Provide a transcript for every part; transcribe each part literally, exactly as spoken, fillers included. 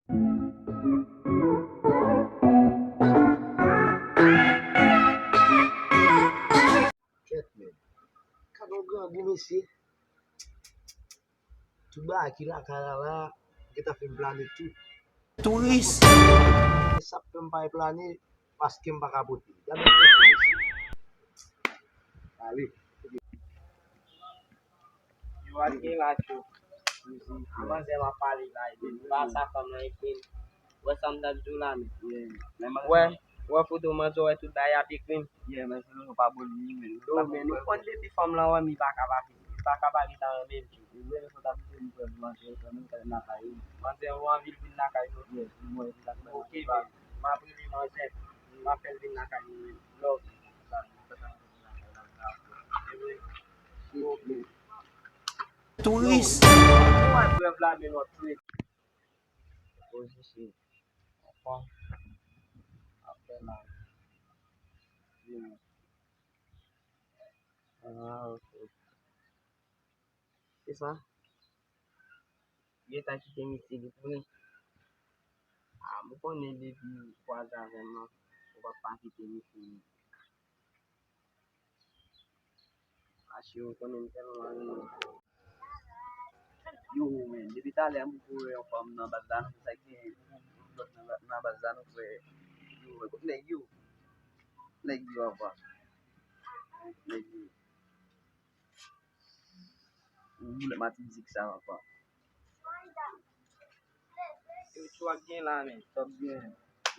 Kèt, men. Gade yon grangou, mesye. Tout bagay ki lakay la la, gentan fin plane tout. Touris. E sa k fè m pa plane, paske m pa ka pote. Gade kèt, mesye. Ale. Yo, al gen la cho. A manzè m ap pale la, epi m pa sa fanm nan ekri m. Wè sa m t ap di w la, men. Wè, wè foto manzè, wè tout bagay ap ekri m. Yo, men, nou pa bon, men. Yo, men, nou konn depi fanm lan wè m, li pa ka pa, li pa ka pa gentan renmen m. Manzè, ou anvi l vin lakay nou? Ok, men, m ap rele manzè, m ap fè l vin lakay nou, men. Love. Touris. Ou wè prèv la, men, w ap touye. Pozisyon. Apa. Apa la. Ah, ok. Se sa? Gentan kite misye li tounen. Ah, mwen konnen depi ou kwaze avè m nan, ou p ap pa kite misye. Mache, ou konnen m tèlman renmen. Yo, men, depi talè m voye yon fanm nan baz la, nou fè sa gen lòt nan, nan baz la, nou fè yo, nèg yo, nèg yo apa. Nèg yo. Ou boulèt matizik sa apa. Yo, tchou ap gen la, men. Tchou ap gen.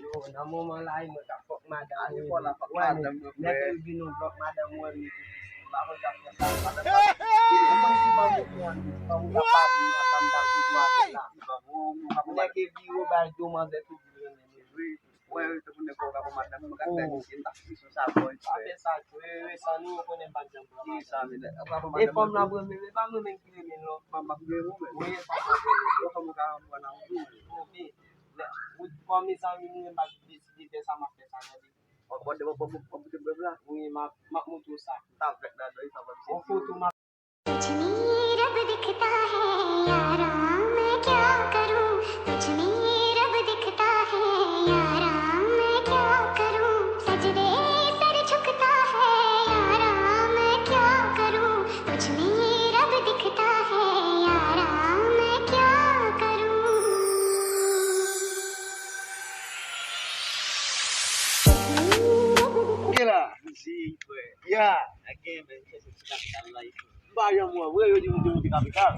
Yo, nan moman la, e mwen k ap fòk madanm mwen. Wè, men, lè ke l vin yon blòk madanm mwen, men, m pa konn sa fè sa. Ou konn si fanm ou pran, fanm ou t ap pale, fanm t ap di avè la. Nèg e viro bay do manzè tout vire men. Wè, tankou nèg ou ka pran madanm, mwen ka fè misye, m ta fè misye sa, boy. Pa fè sa, frè, san nou, yo konnen m pa t janm pran madanm. E fanm nan pran men, men pa mwen menm ki renmen l non. Fanm ap gen ou menm. Wi, fanm ap gen ou. Fanm ou ka pran nan ou menm. Ok. Lè, ou, kòm mezanmi nou, m pa deside fè sa, m ap fè sa, gade. Bon, bon, bon, bon, bon, bon, bon, la. Wi, m ap, m ap montre w sa. M ta vèt ladan, sa va. On foto m ap तुझ में रब दिखता है यारा, मैं क्या करूं? तुझ में रब दिखता है यारा, मैं क्या करूं? सजदे सर झुकता है यारा, मैं क्या करूं? तुझ में रब दिखता है यारा, मैं क्या करूं? Gen la. Zi, frè. Ya. Ak gen, men, se ti kapital la, isit. M pa janm wè, vre, yo di m te monte kapital.